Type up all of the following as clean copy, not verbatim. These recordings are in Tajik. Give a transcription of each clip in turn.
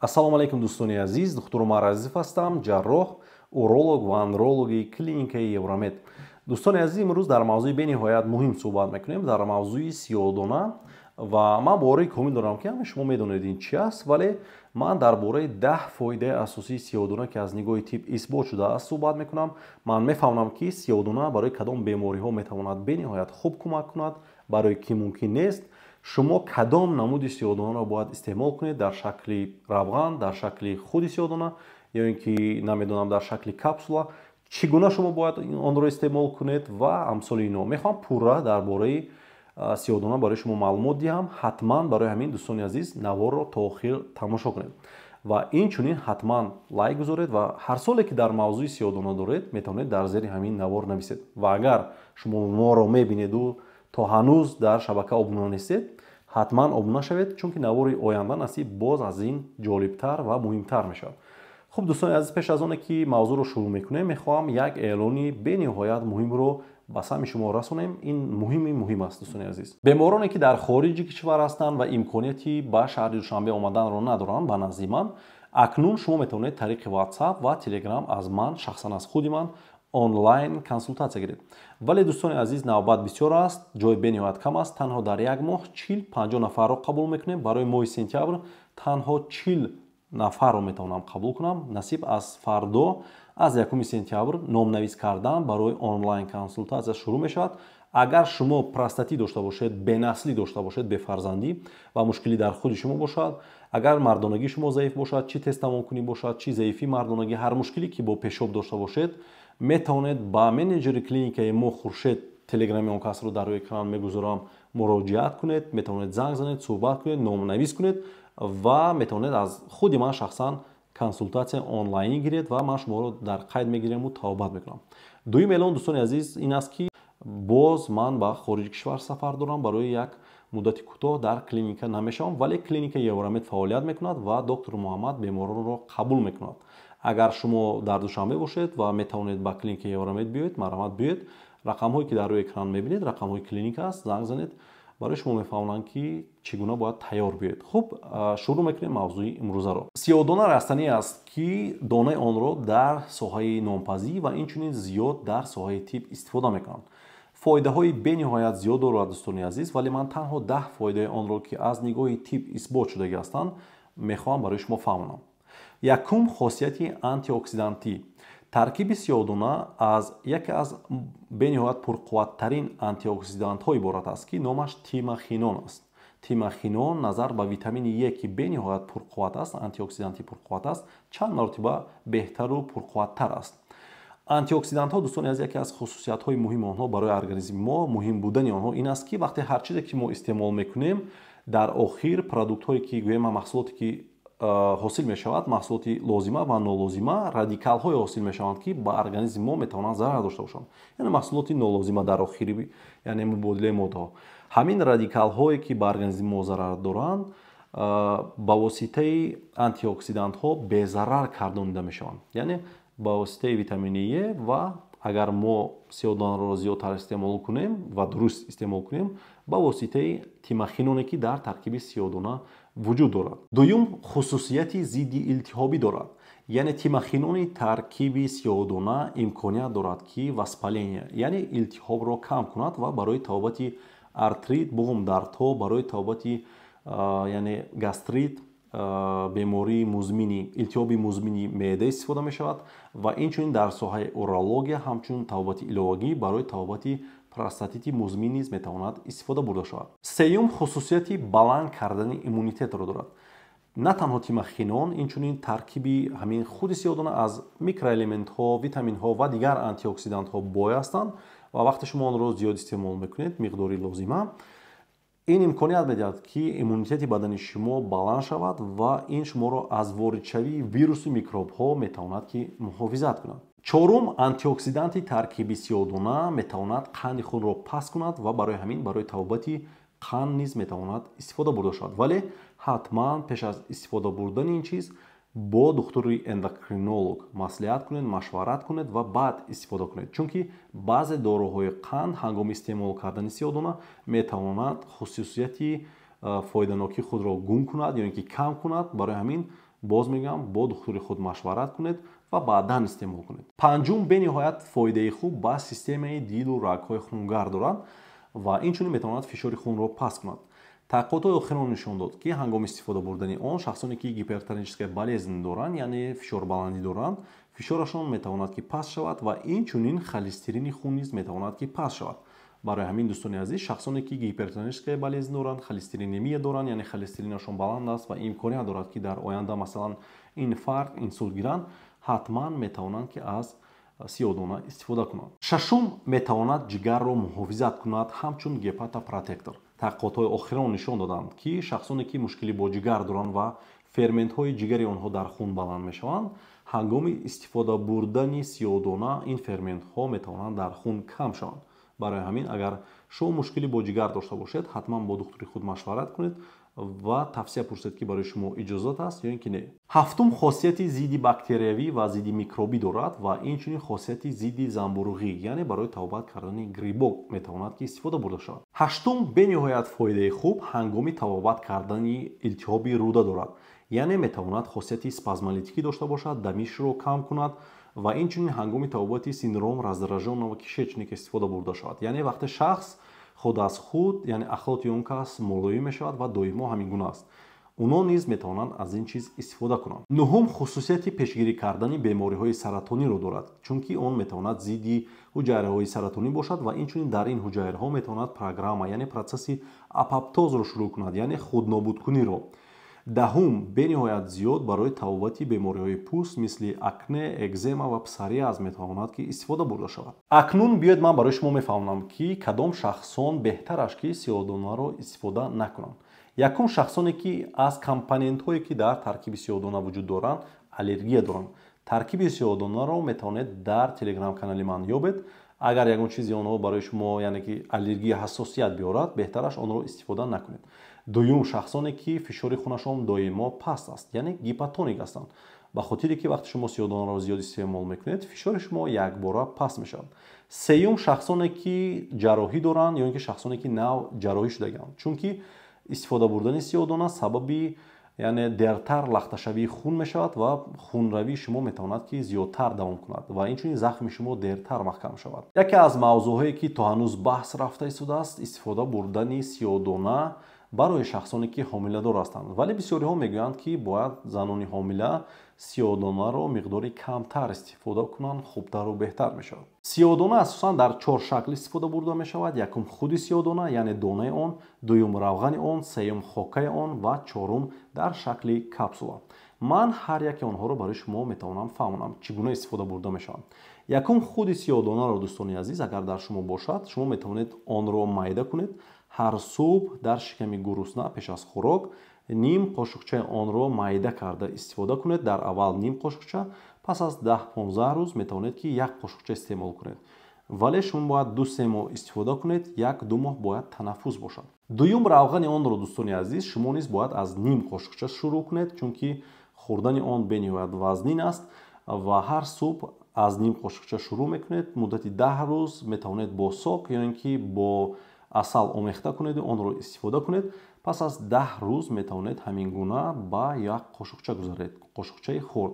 Ассалому алайкум, дӯстони азиз. Духтур Умар Азизов ҳастам, ҷарроҳ, уролог ва андрологи клиникаи Евромед. Дӯстони азиз, имрӯз дар мавзӯи бениҳоят муҳим суҳбат мекунем, дар мавзӯи сиёҳдона. Ва ман боварии комил дорам, ки ҳама шумо медонед, ин чи аст, вале ман дар бораи 10 фоидаи асосии сиёҳдона, ки аз нигоҳи тиб исбот шудааст, суҳбат мекунам. Ман мефаҳмам, ки сиёҳдона барои кадом бемориҳо метавонад бениҳоят хуб кӯмак кунад, барои кӣ мумкин нест, шумо кадом намуди сиёҳдонаро бояд истеъмол кунед, дар шакли равған, дар шакли худи сиёҳдона ё ин ки, намедонам, дар шакли капсула, чӣ гуна шумо бояд онро истеъмол кунед ва амсоли ино. Мехоҳам пурра дар бораи сиёҳдона барои шумо маълумот диҳам. Ҳатман барои ҳамин, дӯстони азиз, наворро то охир тамошо кунед ва инчунин ҳатман лайк гузоред ва ҳар суоле, ки дар мавзӯи сиёҳдона доред, метавонед дар зери ҳамин навор нависед. Ва агар шумо моро мебинеду то ҳанӯз дар шабака обуна нестед, ҳатман обуна шавед, чунки навори оянда насиб боз аз ин ҷолибтар ва муҳимтар мешавад. Хуб, дӯстони азиз, пеш аз оне ки мавзӯъро шурӯъ мекунем, мехоҳам як эълони бениҳоят муҳимро ба самъи шумо расонем. Ин муҳими муҳим аст, дӯстони азиз. Бемороне, ки дар хориҷи кишвар ҳастанд ва имконияти ба шаҳри Душанбе омаданро надоранд ба назди ман, акнун шумо метавонед тариқи WhatsApp ва Telegram аз ман, шахсан аз худи ман, онлайн консултатсия гиред. Вале, дӯстони азиз, навбат бисёр аст, ҷой бениҳоят кам аст. Танҳо дар як моҳ 40-50 нафарро қабул мекунем. Барои моҳи сентябр танҳо 40 нафарро метавонам қабул кунам. Насиб, аз фардо, аз 1 сентябр, номнавис кардан барои онлайн консултатсия шурӯъ мешавад. Агар шумо простатит дошта бошед, бенаслӣ дошта бошед, бефарзандӣ ва мушкилӣ дар худи шумо бошад, агар мардонагии шумо заиф бошад, чӣ тезтамомкунӣ бошад, чӣ заифии мардонагӣ, ҳар мушкиле, ки бо пешоб дошта бошед, метавонед ба менеҷери клиникаи мо Хуршед, телеграми он касро дар рӯи экран мегузорам, муроҷиат кунед. Метавонед занг занед, суҳбат кунед, номнавис кунед ва метавонед аз худи ман шахсан консултатсия онлайнӣ гиред ва ман шуморо дар қайд мегирему табобат мекунам. Дуюм эълон, дӯстони азиз, ин аст, ки боз ман ба хориҷи кишвар сафар дорам. Барои як муддати кӯтоҳ дар клиника намешавам, вале клиникаи Евромед фаъолият мекунад ва доктор Муҳаммад беморонро қабул мекунад. Агар шумо дар Душанбе бошед ва метавонед ба клиникаи Евромед биёед, марҳамат, биёед. Рақамҳое, ки дар рӯи экран мебинед, рақамҳои клиника аст. Занг занед, барои шумо мефаҳмонанд, ки чӣ гуна бояд тайёр биёед. Хуб, шурӯъ мекунем мавзӯи имрӯзаро. Сиёҳдона растанӣ аст, ки донаи онро дар соҳаи нонпазӣ ва инчунин зиёд дар соҳаи тиб истифода мекунанд. Фоидаҳои бениҳоят зиёд дорад, дӯстони азиз, вале ман танҳо 10 фоидаи онро, ки аз нигоҳи тиб исбот шудагӣ ҳастанд, мехоҳам барои шумо фаҳмонам. Якум, хосияти антиоксидантӣ. Таркиби сиёҳдона аз яке аз бениҳоят пурқувваттарин антиоксидантҳо иборат аст, ки номаш тимахинон аст. Тимахинон назар ба витамини Е, ки бениҳоят пурқувват аст, антиоксиданти пурқувват аст, чанд маротиба беҳтару пурқувваттар аст. Антиоксидантҳо, дӯстони аз, яке аз хусусиятҳои муҳими онҳо, барои организми мо муҳим будани онҳо ин аст, ки вақте ҳар чизе, ки мо истеъмол мекунем, дар охир продуктҳое, ки гӯем, маҳсулоте, ки ҳосил мешавад, маҳсулоти лозима ва нолозима, радикалҳое ҳосил мешаванд, ки ба организми мо метавонанд зарар дошта бошанд, яъне маҳсулоти нолозима дар охири, яъне мубодилаи моддаҳо. Ҳамин радикалҳое, ки ба организми мо зарар доранд, ба воситаи антиоксидантҳо безарар гардонида мешаванд, яъне ба воситаи витамини Е. Ва агар мо сиёҳдонаро зиёдтар истеъмол кунем ва дуруст истеъмол кунем, ба воситаи тимахиноне, ки дар таркиби сиёҳдона вуҷуд дорад. Дуюм, хусусияти зидди илтиҳобӣ дорад, яъне тимахинони таркиби сиёҳдона имконият дорад, ки воспаление, яъне илтиҳобро кам кунад ва барои табобати артрит, буғумдардҳо, барои табобати, яъне гастрит, бемории музмини, илтиҳоби музмини меъда истифода мешавад ва инчунин дар соҳаи урология ҳамчун табобати иловагӣ барои табобати простатити музмин низ метавонад истифода бурда шавад. Сеюм, хусусияти баланд кардани иммунитетро дорад. На танҳо тимахинон, инчунин таркиби ҳамин худи сиёҳдона аз микроэлементҳо, витаминҳо ва дигар антиоксидантҳо бой ҳастанд ва вақте шумо онро зиёд истеъмол мекунед, миқдори лозима, ин имконият медиҳад, ки иммунитети бадани шумо баланд шавад ва ин шуморо аз воридшавии вирусу микробҳо метавонад, ки муҳофизат кунад. Чорум, антиоксиданти таркиби сиёҳдона метавонад қанди хунро паст кунад ва барои ҳамин барои табобати қанд низ метавонад истифода бурда шавад. Вале ҳатман пеш аз истифода бурдани ин чиз бо духтури эндокринолог маслиҳат кунед, машварат кунед ва баъд истифода кунед, чунки баъзе доруҳои қанд ҳангоми истеъмол кардани сиёҳдона метавонад хусусияти фоиданокии худро гум кунад ё ин ки кам кунад. Барои ҳамин Боз мегӯям, бо духтури худ машварат кунед ва баъдан истеъмол кунед. Панҷум, бениҳоят фоидаи хуб ба системаи дилу рагҳои хунгар дорад ва инчунин метавонад фишори хунро паст кунад. Таҳқиқотҳои охирон нишон дод, ки ҳангоми истифода бурдани он шахсоне ки гипертоническая болезнь доранд, яъне фишорбаландӣ доранд, фишорашон метавонад ки паст шавад ва инчунин холестерини хун низ метавонад ки паст шавад. Барои ҳамин, дӯстони азиз, шахсоне ки гипертоническая болезнь доранд, холестеринемия доранд, яъне холестеринашон баланд аст ва имконият дорад, ки дар оянда, масалан, инфаркт, инсулт гиранд, ҳатман метавонанд, ки аз сиёдона истифода кунанд. Шашум, метавонад ҷигарро муҳофизат кунад ҳамчун гепатопротектор. Таҳқиқотҳои охирон нишон доданд, ки шахсоне ки мушкилӣ бо ҷигар доранд ва ферментҳои ҷигари онҳо дар хун баланд мешаванд, ҳангоми истифода бурдани сиёдона ин ферментҳо метавонанд дар хун кам шаванд. Барои ҳамин, агар шумо мушкилӣ бо ҷигар дошта бошед, ҳатман бо духтури худ машварат кунед ва тавсия пурсед, ки барои шумо иҷозат аст ё ин ки не. Ҳафтум, хосияти зидди бактериявӣ ва зидди микробӣ дорад ва инчунин хосияти зидди занбуруғӣ, яъне барои табобат кардани грибок метавонад ки истифода бурда шавад. Ҳаштум, бениҳоят фоидаи хуб ҳангоми табобат кардани илтиҳоби рӯда дорад, яъне метавонад хосияти спазмолитикӣ дошта бошад, дамишро кам кунад ва инчунин ҳангоми табобати синдром раздражённого кишечника истифода бурда шавад, яъне вақте шахс худ аз худ, яъне ахлоти он кас мулоим мешавад ва доимо ҳамин гуна аст, онҳо низ метавонанд аз ин чиз истифода кунанд. Нуҳум, хусусияти пешгирӣ кардани бемориҳои саратониро дорад, чунки он метавонад зидди ҳуҷайраҳои саратонӣ бошад ва инчунин дар ин ҳуҷайраҳо метавонад программа, яъне процесси апоптозро шурӯъ кунад, яъне худнобудкуниро. Даҳум, бениҳоят зиёд барои табобати бемориҳои пӯст, мисли акне, экзема ва псориаз метавонад ки истифода бурда шавад. Акнун биёед, ман барои шумо мефаҳмонам, ки кадом шахсон беҳтараш ки сиёҳдонаро истифода накунанд. Якум, шахсоне ки аз компонентҳое, ки дар таркиби сиёҳдона вуҷуд доранд, аллергия доранд. Таркиби сиёҳдонаро метавонед дар телеграм-канали ман ёбед. Агар ягон чизи онҳо барои шумо, яъне ки аллергия, ҳассосият биёрад, беҳтараш онро истифода накунед. Дуюм, шахсоне ки фишори хунашон доимо паст аст, яъне гипотоник ҳастанд, ба хотире ки вақте шумо сиёҳдонаро зиёд истеъмол мекунед, фишори шумо якбора паст мешавад. Сеюм, шахсоне ки ҷарроҳӣ доранд ё ин ки шахсоне ки нав ҷарроҳӣ шудагианд, чунки истифода бурдани сиёҳдона сабаби, яъне, дертар лахташавии хун мешавад ва хунравии шумо метавонад ки зиёдтар давом кунад ва инчунин захми шумо дертар маҳкам шавад. Яке аз мавзӯъҳое, ки то ҳанӯз баҳс рафта истодааст, истифода бурдани сиёҳдона барои шахсоне ки ҳомиладор ҳастанд. Вале бисёриҳо мегӯянд, ки бояд занони ҳомила сиёҳдонаро миқдори камтар истифода кунанд, хубтару беҳтар мешавад. Сиёҳдона асосан дар чор шакл истифода бурда мешавад. Якум, худи сиёҳдона, яъне донаи он, дуюм, равғани он, сеюм, хокаи он ва чорум, дар шакли капсула. Ман ҳар яке онҳоро барои шумо метавонам фаҳмонам, чӣ гуна истифода бурда мешаванд. Якум, худи сиёҳдонаро, дӯстони азиз, агар дар шумо бошад, шумо метавонед онро майда кунед. Ҳар субҳ дар шиками гурусна, пеш аз хӯрок, ним қошуқчаи онро майда карда истифода кунед. Дар аввал ним қошуқча, пас аз 10-15 рӯз метавонед ки як қошуқча истеъмол кунед. Вале шумо бояд 2-3 моҳ истифода кунед, 1-2 моҳ бояд танаффус бошад. Дуюм, равғани онро, дӯстони азиз, шумо низ бояд аз ним қошуқча шурӯъ кунед, чунки хӯрдани он бениҳоят вазнин аст, ва ҳар субҳ аз ним қошуқча шурӯъ мекунед. Муддати 10 рӯз метавонед бо сок ё ин ки бо асал омехта кунеду онро истифода кунед. Пас аз 10 рӯз метавонед ҳамин гуна ба як қошуқча гузаред, қошуқчаи хурд.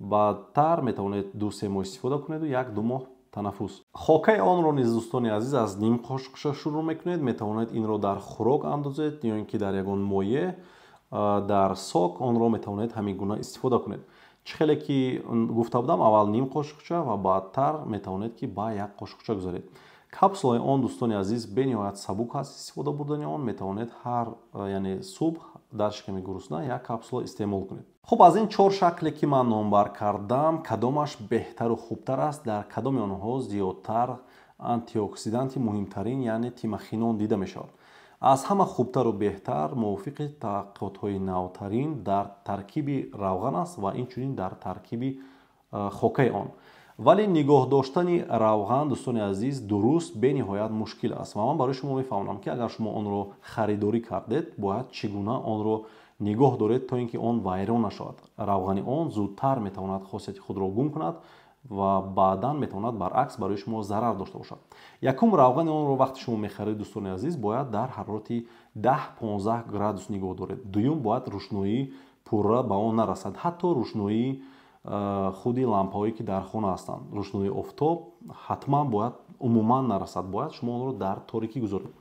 Баъдтар метавонед 2-3 моҳ истифода кунеду 1-2 моҳ танаффус. Хокаи онро низ, дӯстони азиз, аз ним қошуқча шурӯъ мекунед. Метавонед инро дар хӯрок андозед ё ин ки дар ягон моеъ, дар сок онро метавонед ҳамин гуна истифода кунед. Чӣ хеле ки гуфта будам, аввал ним қошуқча ва баъдтар метавонед ки ба як қошуқча гузаред. Капсулаи он, дӯстони азиз, бениҳоят сабук аст истифода бурдани он. Метавонед ҳар, яъне субҳ дар шиками гурусна як капсула истеъмол кунед. Хуб, аз ин чор шакле, ки ман номбар кардам, кадомаш беҳтару хубтар аст? Дар кадоми онҳо зиёдтар антиоксиданти муҳимтарин, яъне тимохинон, дида мешавад? Аз ҳама хубтару беҳтар, мувофиқи таҳқиқотҳои навтарин, дар таркиби равған аст ва инчунин дар таркиби хокаи он. Вале нигоҳ доштани равған, дӯстони азиз, дуруст бениҳоят мушкил аст ва ман барои шумо мефаҳмонам, ки агар шумо онро харидорӣ кардед, бояд чӣ гуна онро нигоҳ доред, то ин ки он вайрон нашавад. Равғани он зудтар метавонад хосияти худро гум кунад ва баъдан метавонад баръакс барои шумо зарар дошта бошад. Якум, равғани онро вақте шумо мехаред, дӯстони азиз, бояд дар ҳарорати 10-15 градус нигоҳ доред. Дуюм, бояд рӯшноӣ пурра ба он нарасад. Ҳатто рӯшноии худи лампаҳое, ки дар хона ҳастанд, рӯшноии офтоб ҳатман бояд умуман нарасад, бояд шумо онро дар торикӣ гузоред.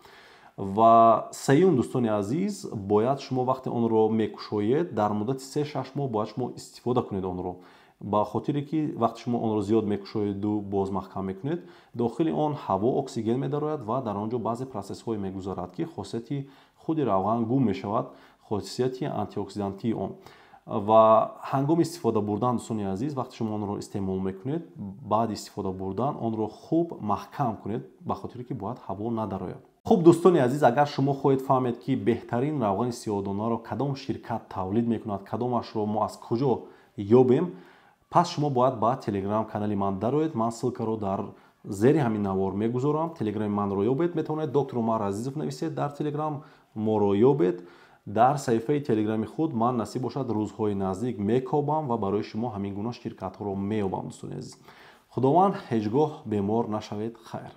Ва сеюм, дӯстони азиз, бояд шумо вақте онро мекушоед, дар муддати 3-6 моҳ бояд шумо истифода кунед онро, ба хотире ки вақте шумо онро зиёд мекушоеду боз маҳкам мекунед, дохили он ҳаво, оксиген медарояд ва дар он ҷо баъзе процессҳое мегузарад, ки хосияти худи равған гум мешавад, хосияти антиоксидантии он. Ва ҳангоми истифода бурдан, дӯстони азиз, вақте шумо онро истеъмол мекунед, баъди истифода бурдан онро хуб маҳкам кунед, ба хотире ки бояд ҳаво надарояд. Хуб, дӯстони азиз, агар шумо хоҳед фаҳмед, ки беҳтарин равғани сиёҳдонаро кадом ширкат тавлид мекунад, кадомашро мо аз куҷо ёбем, пас шумо бояд ба Телеграм канали ман дароед. Ман ссылкаро дар зери ҳамин навор мегузорам. Телеграми манро ёбед, метавонед «Доктор Умар Азизов» нависед дар Телеграм, моро ёбед. Дар саҳифаи Телеграми худ ман, насиб бошад, рӯзҳои наздик мекобам ва барои шумо ҳамин гуна ширкатҳоро меёбам. Дӯстони азиз, Худованд, ҳеҷ гоҳ бемор нашавед. Хайр.